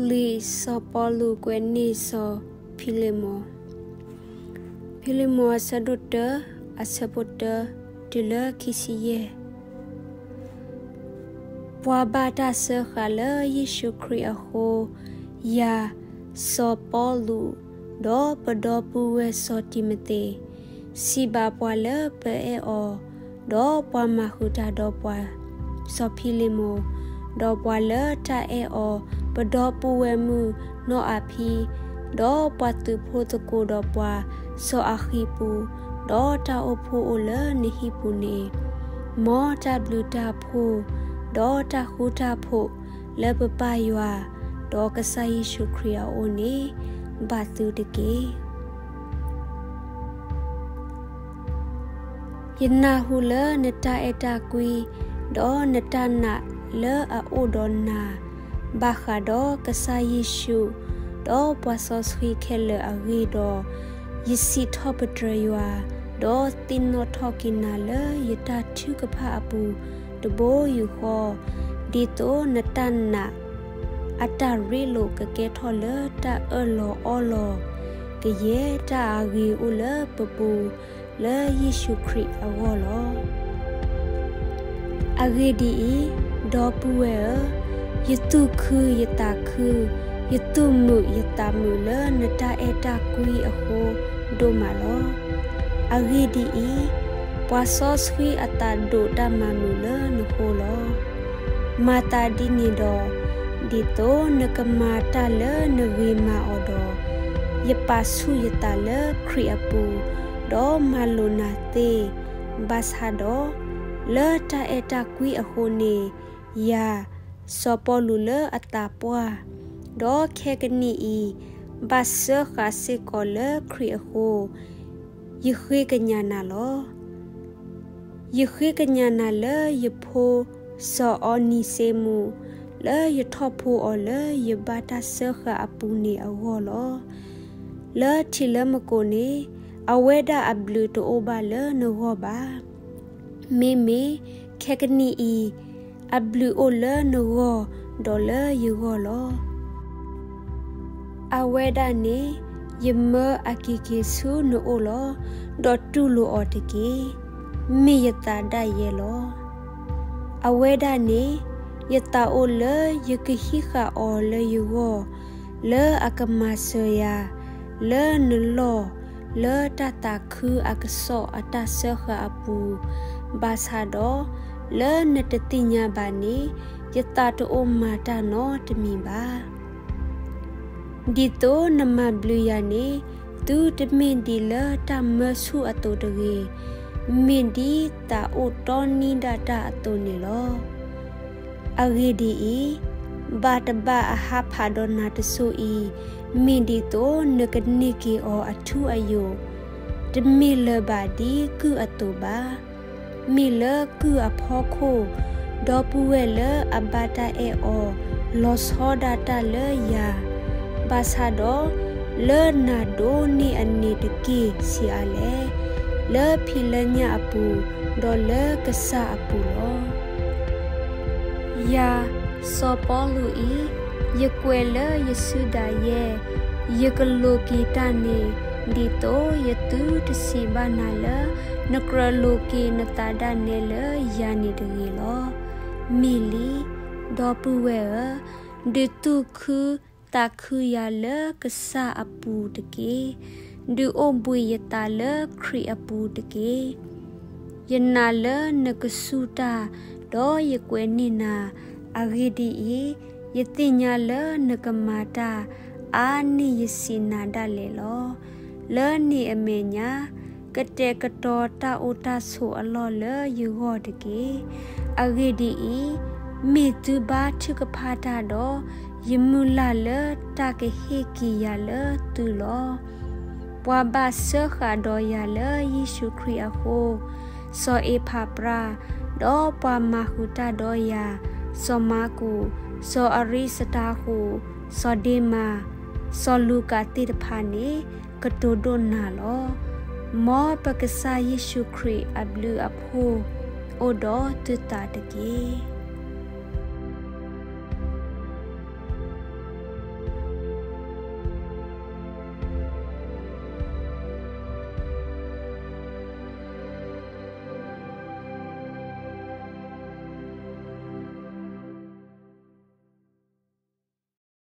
လံာ်စီၤပီလူးကွဲးန့ၢ်စီၤဖံလ့မိၣ်. ဖံလ့မိၣ်အဆၢဒိၣ်တၢ, အဆၢဖိတၢ တုၤလၢခံဆံယဲၢ်. ပှၤဘၣ်တၢ်စၢဃာ်လၢယ့ၣ်ၡူးခရံာ်အဃိ, ယၤစီၤပီလူး, ဒီးပဒီပုၢ်ဝဲၢ်စီၤတံၤမသ့း, စံးဘၣ်ပှၤလၢပအဲၣ်အီၤ, ဒီးပှၤမၤဃုာ်တၢ်ဒီးပှၤ, စီၤဖံလ့မိၣ်, ဒီးပှၤလၢတၢ်အဲၣ်အီၤ, ပဒီပုၢ်ဝဲၢ်မုၣ်နီၢ်အၤဖံ, ဒီးပှၤသုးဖိသကိးဒီးပှၤ, စီၤအၤဃံးပူး, ဒီးတၢ်အိၣ်ဖှိၣ်အိၣ်လၢနဟံၣ်ပူၤန့ၣ်, မ်တၢ်ဘျုးတၢ်ဖှိၣ်, ဒီးတၢ်ဃူတၢ်ဖိးလၢပပၢ်ယွၤ, ဒီးကစၢ်ယ့ၣ်ၡူးခရံာ်အအိၣ်န့ၣ်, ဘၣ်သုတက့ၢ်. ယနၢ်ဟူလၢနတၢ်အဲၣ်တၢ်ကွံ, ဒီးနတၢ်နာ်လၢအအိၣ်ဒီးနၤ, ဘၣ်ဃးဒီးကစၢ်ယ့ၣ်ၡူး, ဒီးပှၤစီဆှံခဲလၢာ်အဂ့ၢ်ဒီး, ယစံးထီၣ်ပတြၢၤယွၤ, ဒီးသ့ၣ်နီၣ်ထီၣ်က့ၤနၤလၢယတၢ်ထုကဖၣ်အပူၤတဘိယူၢ်ဃီ, ဒ်သိးနတၢ်နာ် အတၢ်ရ့လိာ်ကကဲထီၣ်လၢတၢ်အၢၣ်လီၤအီလီၤ, ကယဲၢ်တၢ်အဂ့ၤအိၣ်လၢပပူၤ, လၢယ့ၣ်ၡူးခရံာ်အဂီၢ်လီၤ. အဂ့ၢ်ဒ်အံၤ, ဒီပုၢ်ဝဲၢ်ဧၢ, ယသူၣ်ခုယသးခု, ယသူၣ်မုာ်ယသးမုာ်လၢနတၢ်အဲၣ်တၢ်ကွံအဃိဒိၣ်မးလီၤ. အဂ့ၢ်ဒ်အံၤ, ပှၤစီဆှံအသးဒိးတၢ်မၤမုာ်လၢနဃိလီၤ. မၤသးဒ်န့ၣ်ဒီး, ဒ်သိးနကမၤတၢ်လၢနဂ့ၤမၤအီၤဒီး, ယပာ်ဆူၣ်ယသးလၢခရံာ်အပူၤ, ဒီးမၤလိာ်နၤသ့, ဘၣ်ဆၣ်ဒီး, လၢတၢ်အဲၣ်တၢ်ကွံအဃိန့ၣ်, ယၤစီၤပီလူးလၢအသးပှၢ်, ဒီးခဲကနံၣ်အံၤ, ဘၣ်စၢဃာ်စ့ၢ်ကီးလၢခရံာ်အဃိ, ယဃ့ကညးနၤလီၤ. ယဃ့ကညးနၤလၢယဖိစီၤအီနံၤစ့မူး, လၢယထီၣ်ဖိအီၤလၢယဘၣ်တၢ်စၢဃာ်အပူၤန့ၣ်အဂီၢ်လီၤ. လၢထံးလၢမကိာ်န့ၣ်, အဝဲဒၣ်အဘျုးတအိၣ်ဘၣ်လၢနဂီၢ်ဘၣ်. မ့မ့ၢ်ခဲကနံၣ်အံၤ, အဘျုးအိၣ်လၢနဂီၢ်ဒီးလၢယဂီၢ်လီၤ. အဝဲဒၣ်န့ၣ်, ယမၢအကံၢ်က့ၤဆူနအိၣ်လီၤ, ဒီးတူၢ်လိာ်အီၤတက့ၢ်. မ့ၢ်ယသးဒၣ်ယဲလီၤ. အဝဲဒၣ်န့ၣ်, ယသးအိၣ်လၢယကဟံးဃာ်အီၤလၢယဂီၢ်, လၢအကမၤစၢၤယၤ, လၢနလီၢ်လၢတၢ်သးခုအကစီၣ်အတၢ်စၢဃာ်အပူၤ, ဘၣ်ဆၣ်ဒီး, လၢနတသ့ၣ်ညါဘၣ်န့ၣ်, ယသးတအိၣ်မၤတၢ်နီတမံၤဘၣ်. ဒ်သိးနမၤဘျုးယၤန့ၣ်, သုတမ့ၢ်ဒ်လၢတၢ်မၢဆူၣ်အသိးတဂ့ၤ, မ့ၢ်ဒ်သးအိၣ်တီနံဒၣ်တၢ်အသိးန့ၣ်လီၤ. အဂ့ၢ်ဒ်အံၤ, ဘၣ်တဘၣ်အဟးဖးဒီးနၤတစိၤအံၤ, မ့ၢ်ဒ်သိးနကန့ၢ်က့ၤအီၤအထူအယိာ်, တမ့ၢ်လၢၤဘၣ်ဒ်ကုၢ်အသိးဘၣ်. မ့ၢ်လၢကုၢ်အဖီခိၣ်, ဒီပုၢ်ဝဲၢ်လၢအဘၣ်တၢ်အဲၣ်အီၤ, လီၤဆီဒၣ်တၢ်လၢယၤ, ဘၣ်ဆၣ်ဒီး, လၢနၤဒိးန့ၢ်အန့ၣ်တက့ၢ်ဆံးအါလဲၣ်, လၢဖံးလၢညၣ်အပူၤ, ဒီးလၢကစၢ်အပူၤလီၤ. ယၤစီၤပီလူးအံၤ, ယကွဲးလၢယစုဒၣ်ယဲ, ယကလိးက့ၤတၢ်န့ၣ်, ဒ်သိးယသုတစံးဘၣ်နၤလၢ နကြၢးလိးက့ၤနသးဒၣ်နဲလၢယၤန့ၣ်တဂ့ၤလီၤ. မ့ၢ်လံ, ဒီပုၢ်ဝဲၢ်ဧၢ, ဒုးသူၣ်ခုသးခုယၤလၢကစၢ်အပူၤတက့ၢ်. ဒုးအိၣ်ဘှံးယသးလၢခရံာ်အပူၤတက့ၢ်. ယနာ်လၢနကစူၢ်တၢ်, ဒီးယကွဲးန့ၢ်နၤ, အဂ့ၢ်ဒ်အံၤ, ယသ့ၣ်ညါလၢနကမၤတၢ်အါန့ၢ်ယစံးနၤဒၣ်လဲာ်လီၤ. လၢန့ၣ်အမဲာ်ညါ, ကတဲာ်ကတီၤတၢ်အိၣ်တၢ်ဆိးအလီၢ်လၢယဂီၢ်တက့ၢ်. အဂ့ၢ်ဒ်အံၤ, မ့ၢ်သုဘါထုကဖၣ်တၢ်ဒီး, ယမုၢ်လၢ်လၢတၢ်ကဟ့ၣ်က့ၤယၤလၢသုလီၤ. ပှၤဘၣ်စၢဃာ်ဒီးယၤလၢယ့ၣ်ၡူးခရံာ်အဃိ, စီၤအ့ဖၤပြး, ဒီးပှၤမၤဃုာ်တၢ်ဒီးယၤ, စီၤမၢကူး, စီၤအရံစတါဃူး, စီၤဒ့မါ, စီၤလူၤကၣ်သ့ၣ်တဖၣ်န့ၣ်, ကတိၤဒိၣ်နၤလီၤ. မ်ပကစၢ်ယ့ၣ်ၡူးခရံာ်အဘျုးအဖှိၣ်အိၣ်ဒီးသုသးတက့ၢ်.